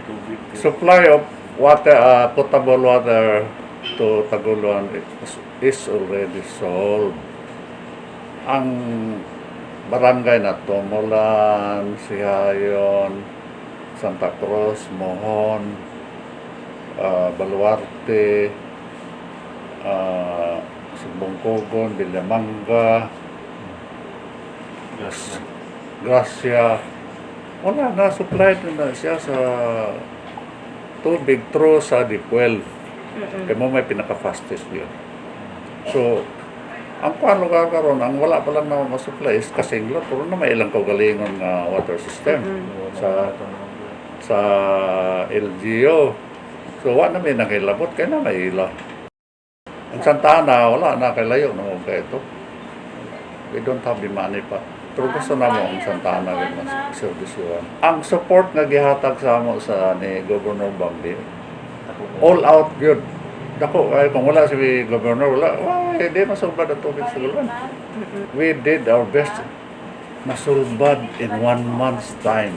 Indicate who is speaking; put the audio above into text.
Speaker 1: Tubig.
Speaker 2: Supply of water, potable water to Tagoloan is already solved. Ang barangay na Tumulan, Sihayon, Santa Cruz, Mohon, Baluarte, Sugbong-Kugon, Villamanga,
Speaker 1: Gas.
Speaker 2: Gracia, wala na, supply na siya sa tubig through sa deep well. Kaya mao may pinaka-fastest yun. So, ang kuan lugar karon, ang wala pa lang na ma-supply is Kasinglot, pero na may ilang kaugalingon nga water system sa sa LGU. So, wa na may nangilabot, kaya na may ila. Ang Santa Ana, wala na, kay layo na mo kay ito. We don't have the money pa. Pero gusto na mo ang Santa Ana gyud mas servisyohan. Ang support nga gihatag sa amo sa ni Governor Bambi, all out gyud. Dako ay kung wala si Governor, wala, why, di masulbad ang tubig sa Tagoloan. We did our best. Nasulbad in one month's time.